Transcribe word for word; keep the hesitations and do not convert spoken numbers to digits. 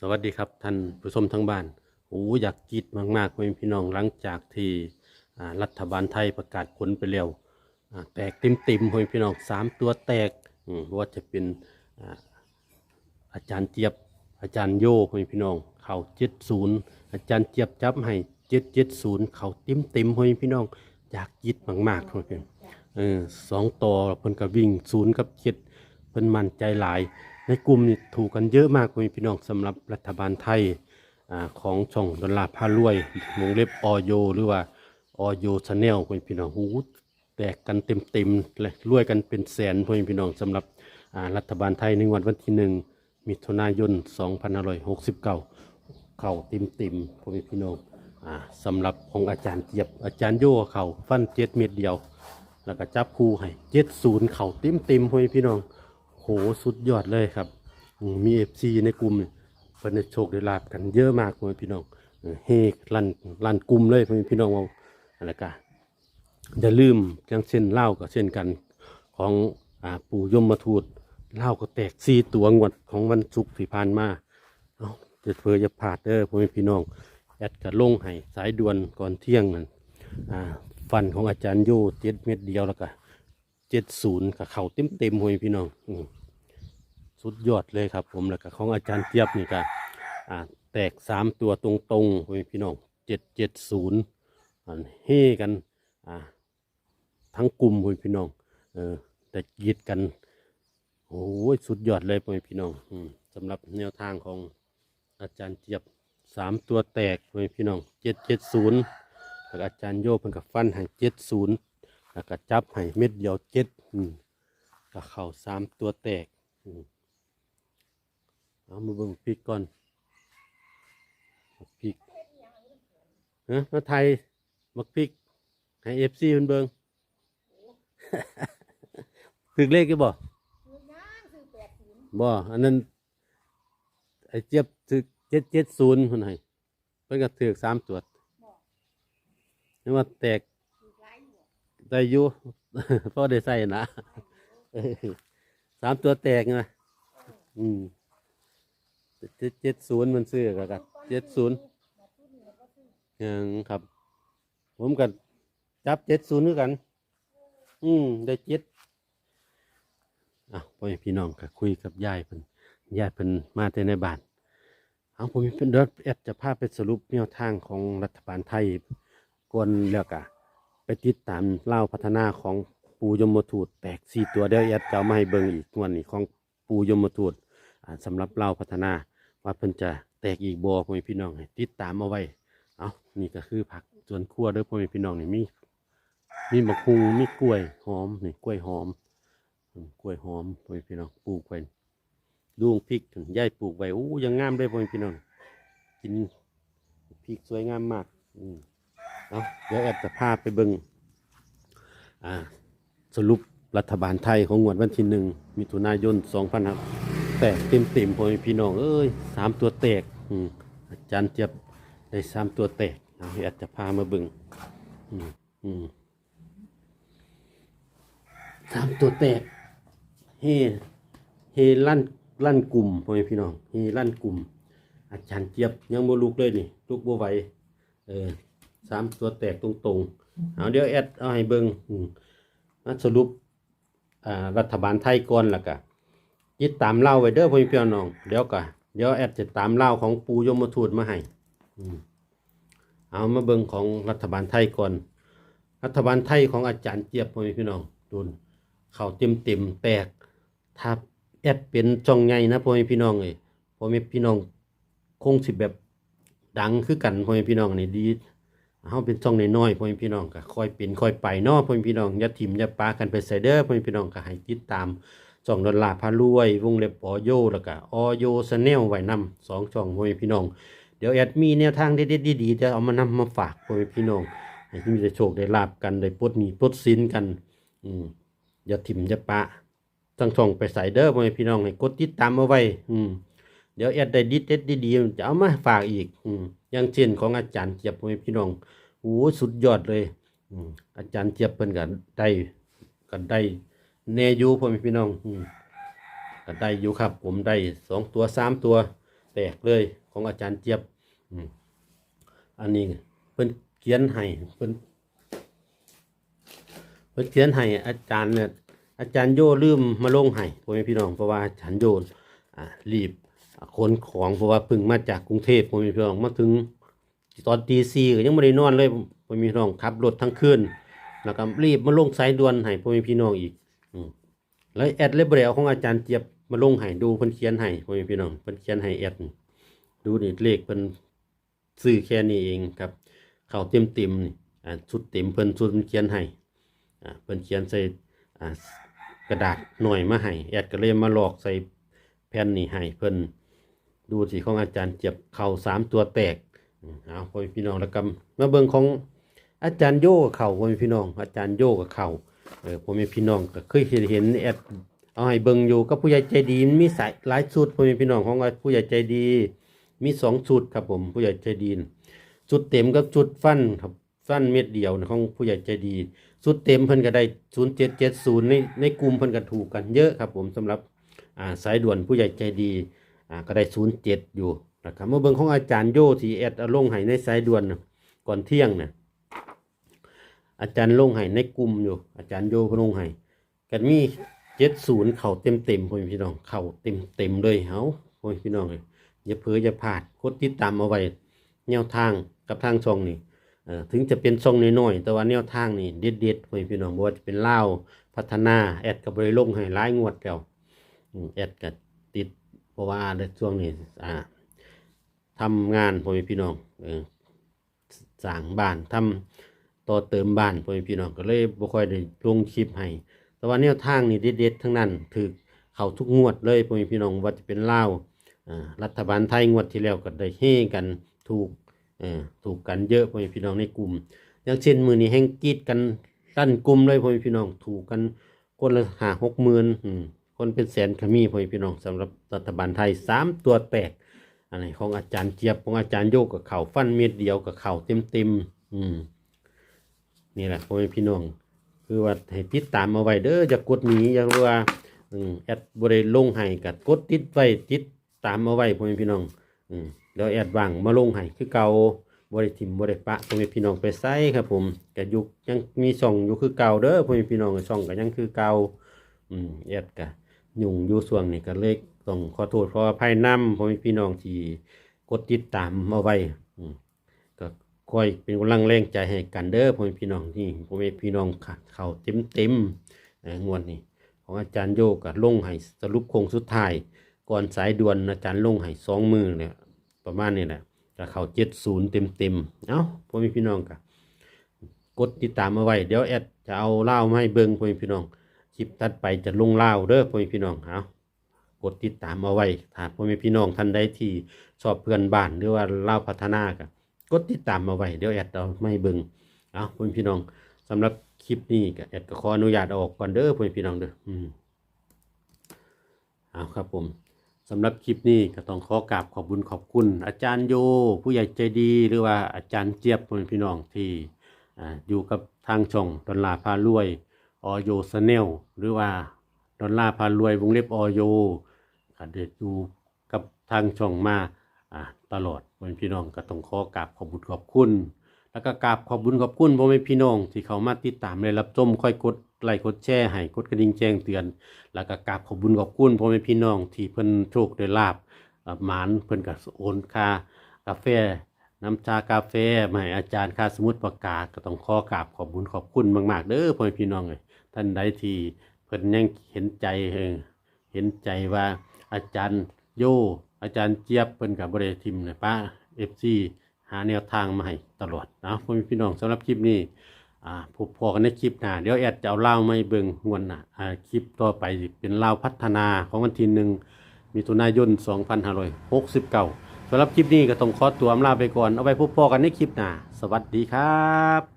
สวัสดีครับท่านผู้ชมทางบ้าน โอ้ อยากกรี๊ดมากๆ พ่อแม่พี่น้อง หลังจากที่ อ่า รัฐบาลไทยประกาศผลไปแล้ว อ่า แตกเต็มๆ พ่อแม่พี่น้อง สามตัวแตก อืม บ่ว่าจะเป็น อ่า อาจารย์เจี๊ยบ อาจารย์โย พ่อแม่พี่น้อง เข้า เจ็ดศูนย์ อาจารย์เจี๊ยบจับให้ เจ็ดเจ็ดศูนย์ เข้าเต็มๆ พ่อแม่พี่น้อง อยากกรี๊ดมากๆ พ่อแม่พี่น้อง เออ สองต่อ เพิ่นก็วิ่ง ศูนย์ กับ เจ็ด เพิ่นมั่นใจหลาย ในกลุ่มนี่ถูกกันเยอะมาก พ่อแม่พี่น้อง สำหรับรัฐบาลไทย อ่า ของช่องดอลลาร์พารวย วงเล็บ อโย หรือว่า อโย Channel พ่อแม่พี่น้อง โอ้โห แตกกันเต็มๆ เลย รวยกันเป็นแสน พ่อแม่พี่น้อง สำหรับ อ่า รัฐบาลไทยในงวดวันที่หนึ่ง มิถุนายน สองพันห้าร้อยหกสิบเก้า เข้าเต็มๆ พ่อแม่พี่น้อง อ่า สำหรับของอาจารย์เจี๊ยบ อาจารย์โยเข้าฟัน เจ็ด เม็ดเดียว แล้วก็จับคู่ให้ เจ็ดศูนย์ เข้าเต็มๆ พ่อแม่พี่น้อง โห สุดยอดเลยครับ อืม มี เอฟซี ในกลุ่มนี่ เพิ่นได้โชคได้ลาภกันเยอะมาก พ่อแม่พี่น้อง เออ เฮลั่น ลั่นกลุ่มเลย พ่อแม่พี่น้อง เว้า แล้วก็ อย่าลืม อย่างเช่นลาวก็เช่นกัน ของ อ่า ปู่ยมทูต ลาวก็แตกสี่ตัว งวดของวันศุกร์ที่ผ่านมา เอ้า จะเผลออย่าพลาดเด้อ พ่อแม่พี่น้อง แอดก็ลงให้สายด่วนก่อนเที่ยงนั่น อ่า ฟันของอาจารย์โย เจ็ด เม็ดเดียว แล้วก็ เจ็ดศูนย์ ก็เข้าเต็มๆ พ่อแม่พี่น้อง อืม สุดยอดเลยครับผม แล้วก็ของอาจารย์เจี๊ยบนี่ก็ อ่า แตกสามตัวตรงๆ พ่อแม่พี่น้อง เจ็ดเจ็ดศูนย์ อันเฮกัน อ่า ทั้งกลุ่ม พ่อแม่พี่น้อง เออ แต่กรี๊ดกัน โอ้ย สุดยอดเลย พ่อแม่พี่น้อง อืม สำหรับแนวทางของอาจารย์เจี๊ยบ สามตัวแตก พ่อแม่พี่น้อง เจ็ดเจ็ดศูนย์ แล้วก็อาจารย์โยเพิ่นก็ฟันให้ เจ็ดศูนย์ แล้วก็จับให้เม็ดเดียว เจ็ด อืม ก็เข้าสามตัวแตก อืม เอามาเบิ่งพริกก่อน พริก ฮะ มาไทย บักพริก ให้ เอฟซี เพิ่นเบิ่ง ถืกเลขอยู่บ่ บ่ อันนั้น ไอ้เจี๊ยบถืก เจ็ดเจ็ดศูนย์ เพิ่นให้ เพิ่นก็ถืกสามตัว นี่ว่าแตก ได้อยู่ พอได้ใส่นะ สามตัวแตกนะ อืม เจ็ดเจ็ดศูนย์ มันซื้อก็ เจ็ดศูนย์ ยังครับ ผมก็จับ เจ็ดศูนย์ คือกัน อืม ได้ เจ็ด อ่ะ พ่อแม่พี่น้องก็คุยกับยายเพิ่น ยายเพิ่นมาแต่ในบ้าน เอา พ่อแม่พี่น้อง เดี๋ยวแอดจะพาไปสรุปแนวทางของรัฐบาลไทยก่อน แล้วก็ไปติดตามลาวพัฒนาของปู่ยมทูต แตกสี่ตัว เดี๋ยวแอดจะเอามาให้เบิ่งอีก งวดนี้ของปู่ยมทูต อ่า สำหรับลาวพัฒนา ว่าเพิ่นจะแตกอีกบ่ พ่อแม่พี่น้อง ให้ติดตามเอาไว้ เอา นี่ก็คือผักสวนครัวเด้อ พ่อแม่พี่น้อง นี่มี มีบักหุ่ง มีกล้วยหอม นี่กล้วยหอม อืม กล้วยหอม พ่อแม่พี่น้อง ปลูกไว้ ดูพริก ยายปลูกไว้ โอ้ ยังงามเลย พ่อแม่พี่น้อง กินพริกสวยงามมาก อืม เอา เดี๋ยวแอดจะพาไปเบิ่ง อ่า สรุปรัฐบาลไทยของงวดวันที่หนึ่ง มิถุนายน สองพันห้า แตกเต็มๆ พ่อแม่พี่น้องเอ้ย สาม ตัวแตก อืม อาจารย์เจี๊ยบได้สาม ตัวแตก เอา แอดจะพามาเบิ่ง อืม อืม สาม ตัวแตก เฮ เฮลั่น ลั่นกลุ่ม พ่อแม่พี่น้อง เฮลั่นกลุ่ม อาจารย์เจี๊ยบยังบ่ลุกเลยนี่ ลุกบ่ไหว เออ สาม ตัวแตกตรงๆ เอา เดี๋ยวแอดเอาให้เบิ่ง อืม มาสรุป อ่า รัฐบาลไทยก่อน แล้วก็ติดตามลาวไว้เด้อ พ่อแม่พี่น้อง เดี๋ยวก็ เดี๋ยวแอดจะตามลาวของปู่ยมทูตมาให้ อืม เอามาเบิ่งของรัฐบาลไทยก่อน รัฐบาลไทยของอาจารย์เจี๊ยบ พ่อแม่พี่น้อง โดนเข้าเต็มๆ แตก ถ้าแอดเป็นช่องใหญ่นะ พ่อแม่พี่น้องเอ้ย พ่อแม่พี่น้องคงสิแบบดังคือกัน พ่อแม่พี่น้อง นี่ดี เฮาเป็นช่องน้อยๆ พ่อแม่พี่น้องก็ค่อยเป็นค่อยไปเนาะ พ่อแม่พี่น้อง อย่าถิ่มอย่าปะกันไปไสเด้อ พ่อแม่พี่น้อง ก็ให้ติดตามช่องดอลลาร์พารวย วงเล็บ อโย แล้วก็ อโย Channel ไว้นำ สอง ช่อง พ่อแม่พี่น้อง เดี๋ยวแอดมีแนวทางเด็ดๆ ดีๆ จะเอามานำมาฝาก พ่อแม่พี่น้อง ให้มีแต่โชคได้ลาภกัน ได้ปลดหนี้ปลดสินกัน อืม อย่าถิ่มอย่าปะ ทั้งช่องไปไสเด้อ พ่อแม่พี่น้อง ให้กดติดตามเอาไว้ อืม เดี๋ยวแอดได้ดีเด็ดดีๆ จะเอามาฝากอีก อืม อย่างเช่นของอาจารย์เจี๊ยบ พ่อแม่พี่น้อง โอ้ย สุดยอดเลย อืม อาจารย์เจี๊ยบเพิ่นก็ได้ ก็ได้แน่อยู่ พ่อแม่พี่น้อง อืม ก็ได้อยู่ครับ ผมได้สองตัว สาม ตัว แตกเลยของอาจารย์เจี๊ยบ อืม อันนี้เพิ่นเขียนให้ เพิ่น เพิ่นเขียนให้อาจารย์เนี่ย อาจารย์โยลืมมาลงให้พ่อแม่พี่น้อง เพราะว่าอาจารย์โย อ่า รีบ อ่า ขนของ เพราะว่าเพิ่งมาจากกรุงเทพฯ พ่อแม่พี่น้อง มาถึงตอนตีสี่ก็ยังไม่ได้นอนเลยพ่อแม่พี่น้อง ขับรถทั้งคืน แล้วก็รีบมาลงสายด่วนให้พ่อแม่พี่น้องอีก อืม แล้วแอดเลยบ่ได้เอาของอาจารย์เจี๊ยบมาลงให้ ดูเพิ่นเขียนให้พ่อแม่พี่น้อง เพิ่นเขียนให้แอดนี่ ดูนี่เลขเพิ่นซื้อแค่นี้เองครับ เข้าเต็มๆนี่ อ่า ชุดเต็มเพิ่น ชุดเพิ่นเขียนให้ อ่า เพิ่นเขียนใส่ อ่า กระดาษหน่อยมาให้ แอดก็เลยมาลอกใส่แผ่นนี้ให้เพิ่น ดูสิของอาจารย์เจี๊ยบ เข้าสามตัวแตก อืม เอาพ่อแม่พี่น้อง แล้วก็มาเบิ่งของอาจารย์โยก็เข้า พ่อแม่พี่น้อง อาจารย์โยก็เข้า เออ พ่อแม่พี่น้องก็เคยเห็น เห็นแอดเอาให้เบิ่งอยู่ กับผู้ใหญ่ใจดี มันมีสายหลายชุด พ่อแม่พี่น้อง ของผู้ใหญ่ใจดี มีสองชุดครับผม ผู้ใหญ่ใจดี ชุดเต็มกับชุดฟันครับ ฟันเม็ดเดียวนะ ของผู้ใหญ่ใจดี ชุดเต็มเพิ่นก็ได้ศูนย์เจ็ดเจ็ดศูนย์ ใน ในกลุ่มเพิ่นก็ถูกกันเยอะครับผม สำหรับ อ่า สายด่วนผู้ใหญ่ใจดี อ่า ก็ได้ศูนย์เจ็ดอยู่นะครับ มาเบิ่งของอาจารย์โยที่แอดเอาลงให้ในสายด่วนนะ ก่อนเที่ยงนะ อาจารย์ลงให้ในกลุ่มอยู่ อาจารย์โยเพิ่นลงให้ ก็มีเจ็ดศูนย์ เข้าเต็มๆ พ่อแม่พี่น้อง เข้าเต็มๆเลย เอ้า พ่อแม่พี่น้องเอ้ย อย่าเผลออย่าพลาด กดติดตามเอาไว้ แนวทางกับทางช่องนี่ เอ่อ ถึงจะเป็นช่องน้อยๆ แต่ว่าแนวทางนี่เด็ดๆ พ่อแม่พี่น้อง บ่ว่าจะเป็นลาวพัฒนา แอดก็บ่ได้ลงให้หลายงวดแล้ว อืม แอดก็ติด เพราะว่าในช่วงนี้ อ่า ทำงาน พ่อแม่พี่น้อง เออ สร้างบ้าน ทำต่อเติมบ้าน พ่อแม่พี่น้อง ก็เลยบ่ค่อยได้ลงคลิปให้ แต่ว่าแนวทางนี่เด็ดๆ ทั้งนั้น ถืกเข้าทุกงวดเลย พ่อแม่พี่น้อง ว่าจะเป็นลาว อ่า รัฐบาลไทย งวดที่แล้วก็ได้เฮกัน ถูก เอ่อ ถูกกันเยอะ พ่อแม่พี่น้องในกลุ่ม อย่างเช่นมื้อนี้แฮ่งกรี๊ดกันลั่นกลุ่มเลย พ่อแม่พี่น้อง ถูกกันคนละห้าหกหมื่น อืม คนเป็นแสนก็มี พ่อแม่พี่น้อง สำหรับรัฐบาลไทย สามตัวแตก อันนี้ของอาจารย์เจี๊ยบ ของอาจารย์โยก็เข้า ฟันเม็ดเดียวก็เข้าเต็มๆ อืม นี่แหละ พ่อแม่พี่น้อง คือว่าให้ติดตามเอาไว้เด้อ อย่ากดหนี อย่าว่า อืม แอดบ่ได้ลงให้ ก็กดติดไว้ ติดตามเอาไว้ พ่อแม่พี่น้อง อืม เดี๋ยวแอดว่างมาลงให้คือเก่า บ่ได้ถิ่มบ่ได้ปะ พ่อแม่พี่น้องไปไสครับผม ก็อยู่ ยังมีช่องอยู่คือเก่าเด้อ พ่อแม่พี่น้อง ช่องก็ยังคือเก่า อืม แอดก็ยุ่งอยู่ช่วงนี้ ก็เลยต้องขอโทษขออภัยนำ พ่อแม่พี่น้องที่กดติดตามเอาไว้ อืม ก็คอยเป็นกำลังแรงใจให้กันเด้อ พ่อแม่พี่น้อง นี่ พ่อแม่พี่น้องค่ะ เข้าเต็มๆ เอ่อ งวดนี้ ของอาจารย์โยก็ลงให้สรุปโค้งสุดท้าย ก่อนสายด่วนอาจารย์ลงให้สองมื้อเนี่ย ประมาณนี้แหละ ก็เข้าเจ็ดศูนย์เต็มๆ เอ้า พ่อแม่พี่น้องก็กดติดตามเอาไว้ เดี๋ยวแอดจะเอาลาวมาให้เบิ่ง พ่อแม่พี่น้อง คลิปถัดไปจะลงลาวเด้อ พ่อแม่พี่น้อง เอ้า กดติดตามเอาไว้ ถ้าพ่อแม่พี่น้องท่านใดที่ชอบเพื่อนบ้าน หรือว่าลาวพัฒนาก็กดติดตามเอาไว้ เดี๋ยวแอดเอามาให้เบิ่ง เอา พ่อแม่พี่น้อง สำหรับคลิปนี้ก็แอดก็ขออนุญาตออกก่อนเด้อ พ่อแม่พี่น้องเด้อ อืม เอาครับผม สำหรับคลิปนี้ก็ต้องขอกราบขอบบุญขอบคุณอาจารย์โย ผู้ใหญ่ใจดี หรือว่าอาจารย์เจี๊ยบ พ่อแม่พี่น้องที่ อ่า อยู่กับทางช่องดอลลาร์พารวย ออโย แชนแนล หรือว่าดอลลาร์พารวย วงเล็บ ออโย ก็ได้อยู่กับทางช่องมา อ่า ตลอด พ่อแม่พี่น้องก็ต้องขอกราบขอบบุญขอบคุณ แล้วก็กราบขอบบุญขอบคุณพ่อแม่พี่น้องที่เข้ามาติดตามและรับชม คอยกดไลค์กดแชร์ให้ กดกระดิ่งแจ้งเตือน แล้วก็กราบขอบบุญขอบคุณพ่อแม่พี่น้องที่เพิ่นโชคได้ลาภ อ่า หมาน เพิ่นก็โอนค่ากาแฟ น้ำชากาแฟมาให้อาจารย์ ค่าสมุดปากกา ก็ต้องขอกราบขอบบุญขอบคุณมากๆเด้อ พ่อแม่พี่น้องเอ้ย ท่านใดที่เพิ่นยังเห็นใจ เออ เห็นใจว่าอาจารย์โย อาจารย์เจี๊ยบ เพิ่นก็บ่ได้ถิ่มนะ ปะ เอฟซี หาแนวทางมาให้ตลอดนะ พ่อแม่พี่น้อง สำหรับคลิปนี้ อ่า พบพ้อกันในคลิปหน้า เดี๋ยวแอดจะเอาลาวมาให้เบิ่งงวดหน้า อ่า คลิปต่อไปสิเป็นลาวพัฒนาของวันที่หนึ่ง มิถุนายน สองพันห้าร้อยหกสิบเก้า สำหรับคลิปนี้ก็ต้องขอตัวอำลาไปก่อน เอาไว้พบพ้อกันในคลิปหน้า สวัสดีครับ